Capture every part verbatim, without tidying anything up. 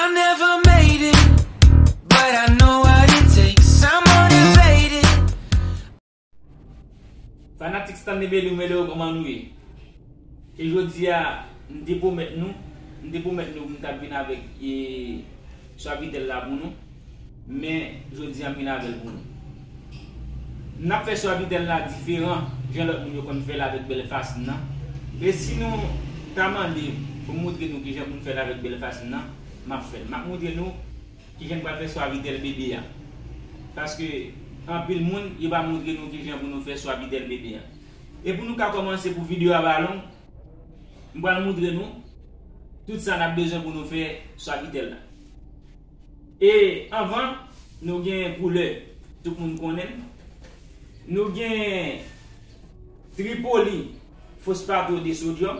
I never made it, but I know what it takes. I'm motivated. Fanatik Stanley Belou, mele yo, kòman nou ye? E jodi a, m te pwomèt nou, m te pwomèt nou m t ap vin avèk, e, Suavitel la pou nou. Men, jodi a, m vin avè l pou nou. N ap fè Suavitel la diferan, jan lòt moun yo konn fè l avèk bèl fasin nan. E si nou ta mande pou m montre nou kijan pou n fè l avèk bèl fasin nan, m ap fè l. M ap montre nou kijan n pral fè Suavitel bebe a. Paske anpil moun, yo pa montre nou kijan pou nou fè Suavitel bebe a. E pou nou ka kòmanse, pou videyo a pa long, m pral montre nou tout sa n ap bezwen pou nou fè Suavitel la. E anvan, nou gen koulè, tout moun konnen l. Nou gen Tripoli, fosfato de sodyòm.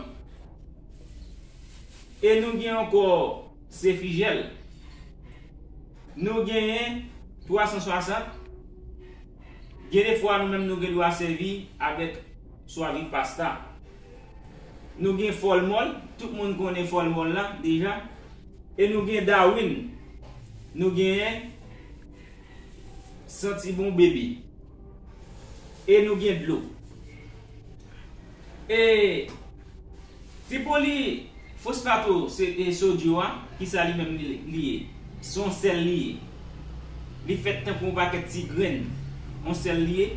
E nou gen ankò Cefigel. Nou genyen twa san swasant. Gen de fwa nou menm nou gen dwa sèvi avèk Suavipasta. Nou gen Fòlmòl, tout moun konnen Fòlmòl la deja. E nou gen Darwin. Nou genyen Santi Bon Bebe. E nou gen dlo. E Tripoli fosfato se, e, sodyo a, kisa li menm li, li ye? Se yon sèl li ye. Li fèt tankou yon pakèt ti grenn. Yon sèl li ye.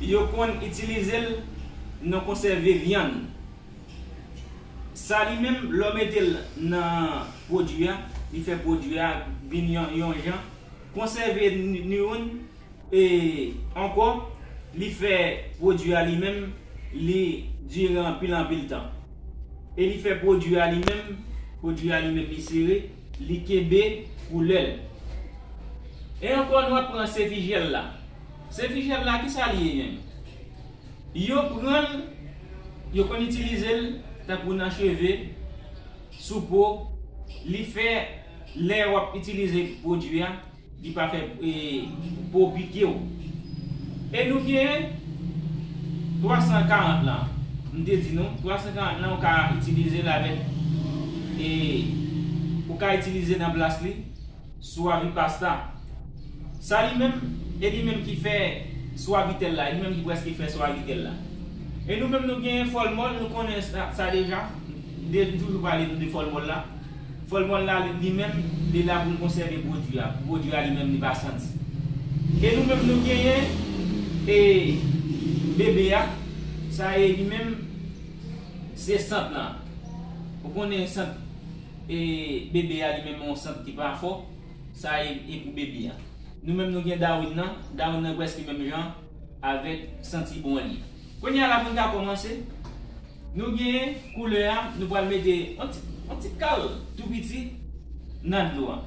Yo konn itilize l nan konsève vyann. Sa li menm, lè w mete l nan pwodui a, li fè pwodui a vin yon, yon jan konsève ni, ni youn. E ankò, li fè pwodui a li menm, li dire anpil, anpil tan. E li fè pwodui a li menm, pwodui a li menm li sere, li kenbe koulè l. E ankò, nou ap pran Cefigel la. Cefigel la, kisa li ye menm? Yo pran l, yo konn itilize l tankou nan cheve, sou po, li fè lè w ap itilize pwodui a, li pa fè, e, po pike w. E nou gen twa san karant lan. M te di nou, twa san karant lan, ou ka itilize l avèk, e, ou ka itilize nan plas li, Suavipasta. Sa li menm, e li menm ki fè Suavitel la, e li menm ki prèske fè Suavitel la. E nou menm nou gen Fòlmòl, nou konnen sa, sa deja. De, m toujou pale nou de Fòlmòl la. Fòlmòl la, li, li menm, li la pou l konsève pwodui a. Pwodui a li menm, li pa santi. E nou menm nou genyen, e, bebe a, sa e li menm, se sant lan. Ou konnen sant, e, bebe a li menm yon sant ki pa fò, sa e, e pou bebe a. Nou menm nou gen Darwin nan, Darwin nan prèske menm jan avèk Santi Bon li. Kounye a la pou n ka kòmanse, nou gen koulè a, nou pral mete yon ti, yon ti kal tou piti nan dlo a.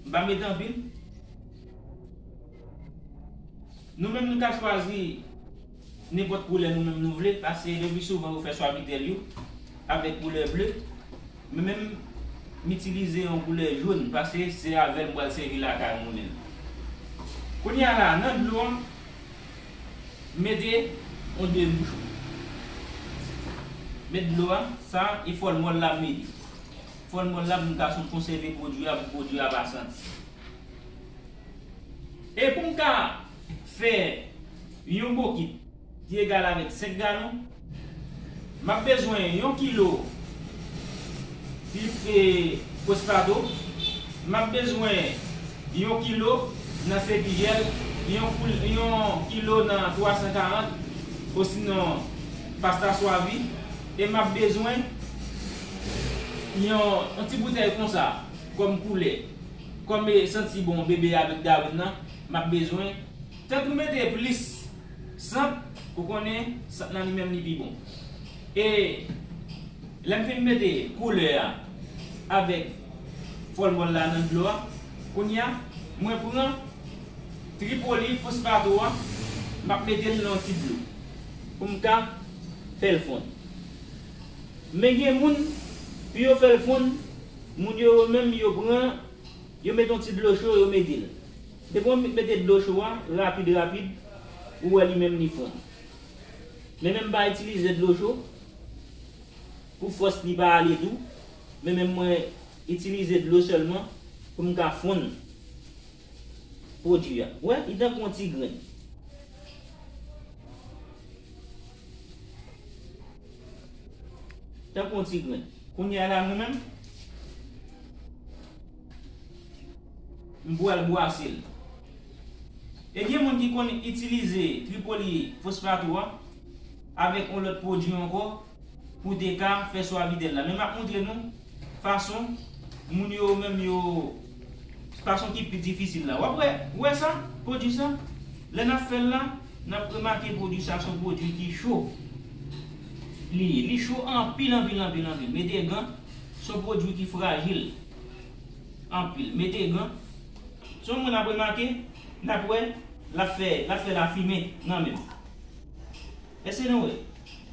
M pa mete anpil. Nou menm nou ka chwazi nenpòt koulè nou menm nou vle, paske le pli souvan yo fè Suavitel yo avèk koulè ble. Men menm, m itilize yon koulè jòn, paske se avè l m pral sèvi lakay mwen menm. Kounye a la, nan dlo a, mete yon de bouchon. Met dlo a, sa, e fòlmòl la m mete. Fòlmòl la pou m ka konsève pwodui a, pou pwodui a pa santi. E pou m ka fè yon bokit ki egal avèk senk galon, m ap bezwen yon kilo pi, e, fosfato, m ap bezwen yon kilo nan Cefigel, yon koul-, yon kilo nan twa san karant, osinon pasta swavi, e m ap bezwen yon, yon ti boutèy konsa kòm koulè. Kòm, e, Santi Bon bebe avèk Darwin nan, m ap bezwen, tank ou mete plis sant, ou konnen sant lan li menm li pi bon. E lè m fin mete koulè a avèk fòlmòl la nan dlo a, kounye a, mwen pran Tripoli fosfato a, m ap mete l nan yon ti dlo pou m ka fè l fonn. Men gen moun, pou yo fè l fonn, moun yo, yo menm, yo pran, yo mete yon ti dlo cho, yo mete l. Depi w mete dlo cho a, rapid, rapid, ou wè li menm li fonn. Men menm m pa itilize dlo cho. Pou fòs li pa ale tou, men menm mwen itilize dlo sèlman pou m ka fonn pwodui a. Ou wè, li tankou yon ti grenn. Tankou yon ti grenn. Kounye a la, mwen menm, m pral bwase l. E gen moun ki konn itilize Tripoli Fosfato a avèk yon lòt pwodui ankò pou te ka fè swavite l la. Men m ap montre nou fason moun yo menm yo, fason ki pi difisil la. W ap wè, ou wè sa? Pwodui sa? Lè n ap fè l la, n ap remake pwodui sa se yon pwodui ki cho. Li ye, li cho anpil, anpil, anpil, anpil. Mete gan, se yon pwodui ki frajil anpil. Mete gan. Se yon moun ap remake, n ap wè, l ap fè, l ap fè lafimen nan men m. Èske nou wè?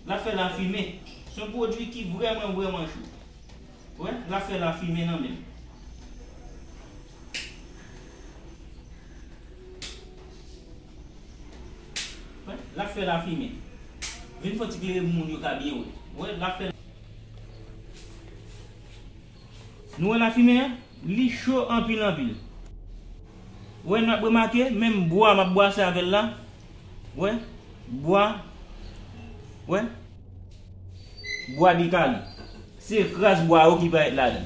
L ap fè lafimen. Se yon pwodui ki vrèman, vrèman cho. Wè, l ap fè lafimen nan men m. Wè, l ap fè lafimen. Vin fè yon ti klere pou moun yo ka byen wè. Wè, l ap fè. Nou wè lafimen an? Li cho anpil, anpil. Wè, n ap remake, menm bwa m ap bwase avè l la. Wè, bwa. Wè. Bwa dekale. Se kras bwa yo ki parèt ladan.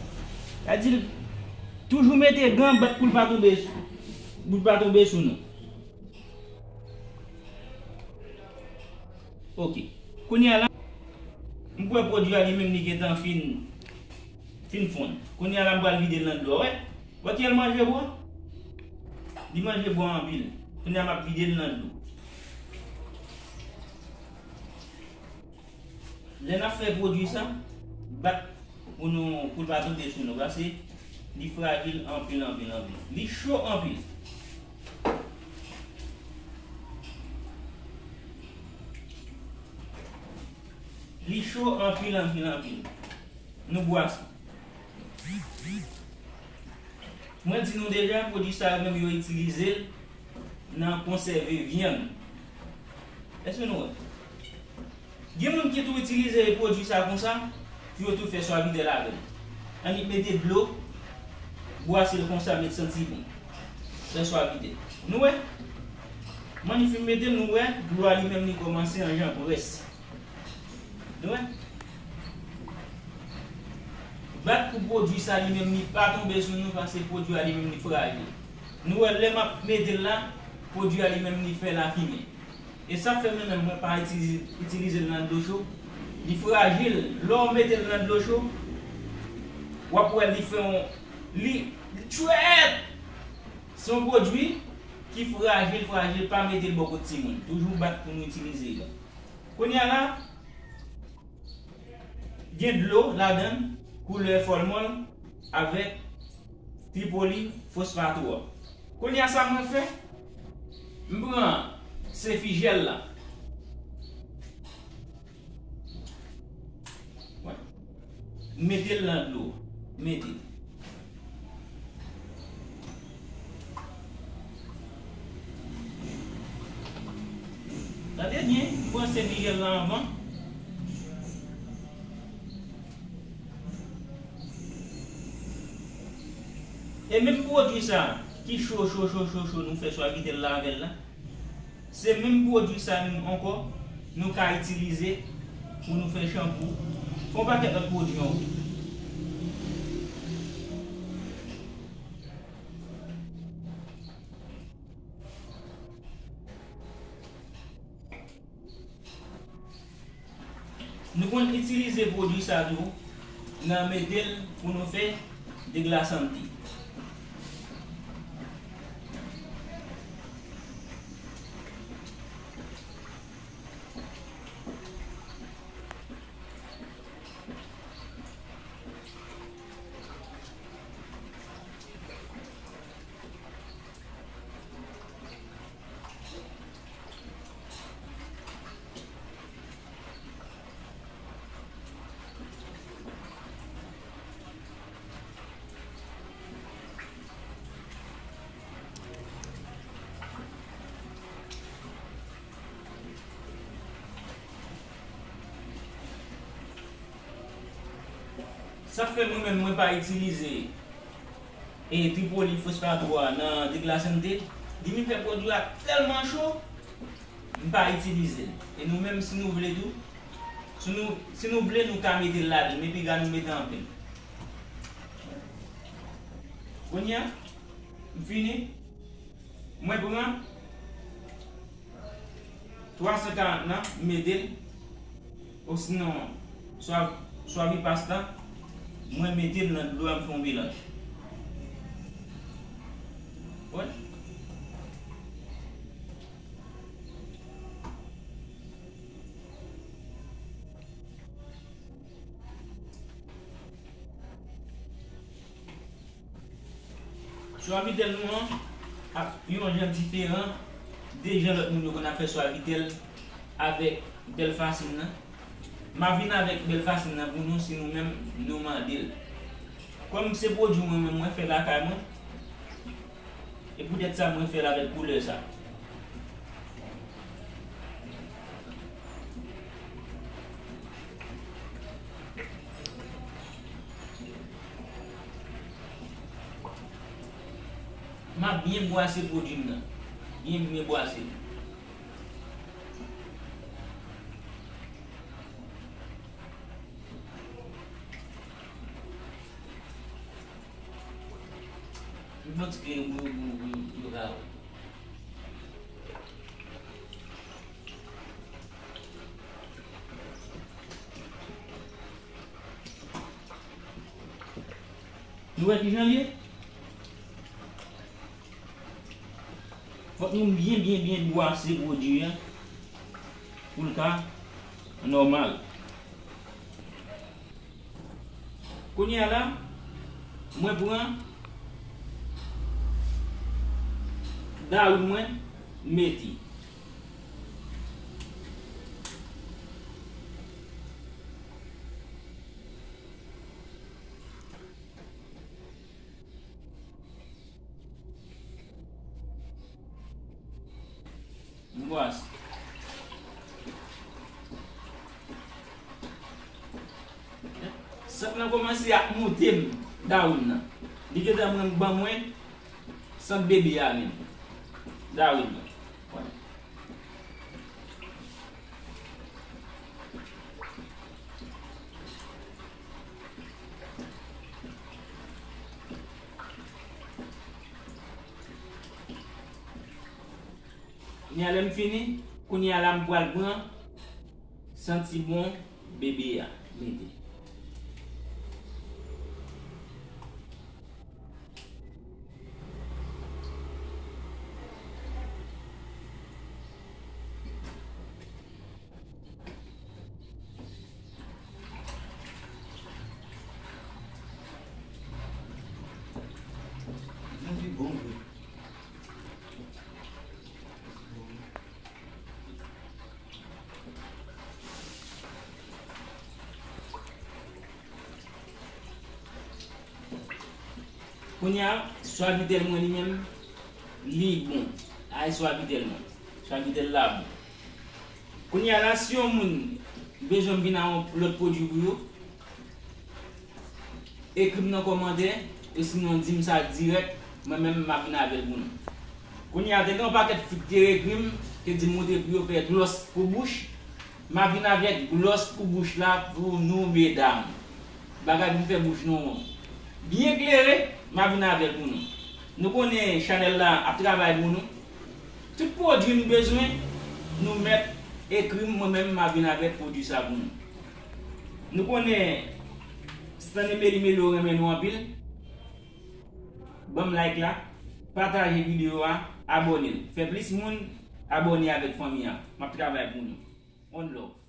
Sa di l toujou mete gan, bat pou l pa tonbe, pou l pa tonbe sou nou. Ok. Kounye a la, m kwè pwodui a li menm li gentan fin, fin fonn. Kounye a la, m pral vide l nan dlo. Wè, wè kijan l manje bwa? Li manje bwa anpil. Kounye a, m ap vide l nan dlo. Lè n ap fè pwodui sa, bat pou nou, pou l pa tonbe sou nou, paske li frajil anpil, anpil, anpil. Li cho anpil. Li cho anpil, anpil, anpil. Nou bwase. Mwen di nou deja, pwodui sa yo menm yo itilize l nan konsève vyann. Èske nou wè? Gen moun ki tou itilize pwodui sa konsa, pou yo tou fè swavite l avè l. Annik mete dlo, bwase l konsa, met santi bon. Fè swavite. Nou wè? Manmi fin mete l, nou wè, dlo a li menm li kòmanse an jan près. Nou wè? Bat pou pwodui sa li menm li pa tonbe sou nou, paske pwodui a li menm li frajil. Nou wè, lè m ap mete l la, pwodui a li menm li fè lafimen. E sa fè mwen menm mwen pa itilize, itilize l nan dlo cho. Li frajil. Lè w mete l nan dlo cho, w ap wè li fè yon, li, li tchwèt! Se yon pwodui ki frajil, frajil, pa mete l bò kot timoun. Toujou bat pou nou itilize l. Kounye a la, gen dlo ladan l, koulè fòlmòl avèk Tripoli Fosfato a. Kounye a sa mwen fè, m pran Sefijèl la. Wè. M mete l nan dlo. Mete. Tande byen, m pran Sefijèl la anvan. E menm pwodui sa ki cho, cho, cho, cho, cho, nou fè swavite l la avè l la. Se menm pwodui sa menm ankò nou ka itilize pou nou fè chanpou. Fè yon pakèt lòt pwodui ankò. Nou konn itilize pwodui sa tou nan mete l pou nou fè deglasante. Sa fè mwen menm mwen pa itilize e Tripoli Fosfato a nan Deglasante. Depi m fè pwodui a tèlman cho, m pa itilize l. E nou menm, si nou vle tou, si nou, si nou vle, nou ka mete l ladan l, men piga nou mete anpil. Kounye a, m fini. Mwen pran twa san karant lan, m mete l, osinon, swa, swa Vipasta, mwen mete l nan dlo a, m fè yon melanj. Wè. Suavitel nou an ap yon jan diferan de jan lòt moun yo konn ap fè Suavitel avèk Belfacine nan. M ap vin avèk Belfacine nan pou nou si nou menm nou mande l. Kòm se pwodui mwen menm mwen fè lakay mwen, e poutèt sa mwen fè l avèk koulè sa. M ap byen bwase pwodui m nan. Byen, byen bwase l. M fè yon ti kle pou, pou, pou, pou yo ka wè. Nou wè kijan l ye? Fòk nou byen, byen, byen bwase pwodui a pou l ka nòmal. Kounye a la, mwen pran dawonn mwen, m mete. M bwase. Sant lan kòmanse ap moute m dawonn nan. Li gentan ban mwen sant bebe a menm. Dawonn nan. Kounye a lè m fini, kounye a la m pral pran santi bon bebe a mete. Santi bon vre. Kounye a, Suavitel mwen li menm, li bon. Ay, Suavitel mwen. Suavitel la bon. Kounye a la, si yon moun bezwen m vin a yon lòt pwodui pou yo, ekri m nan kòmantè, osinon di m sa dirèk, mwen menm m ap vin avè l pou nou. Kounye a, te gen yon pakèt fi ki te ekri m, te di m montre pou yo fè glòs pou bouch. M ap vin avèk glòs pou bouch la pou nou, medam. Bagay pou fè bouch nou byen klere, m ap vin avè l pou nou. Nou konnen chanèl la ap travay pou nou. Tout pwodui nou bezwen, nou mèt ekri m, mwen menm m ap vin avèk pwodui sa pou nou. Nou konnen Stanley Meli Meli yo renmen nou anpil. Ban m like la, pataje videyo a, abòne l. Fè plis moun abòne avèk fanmi an. M ap travay pou nou. One love.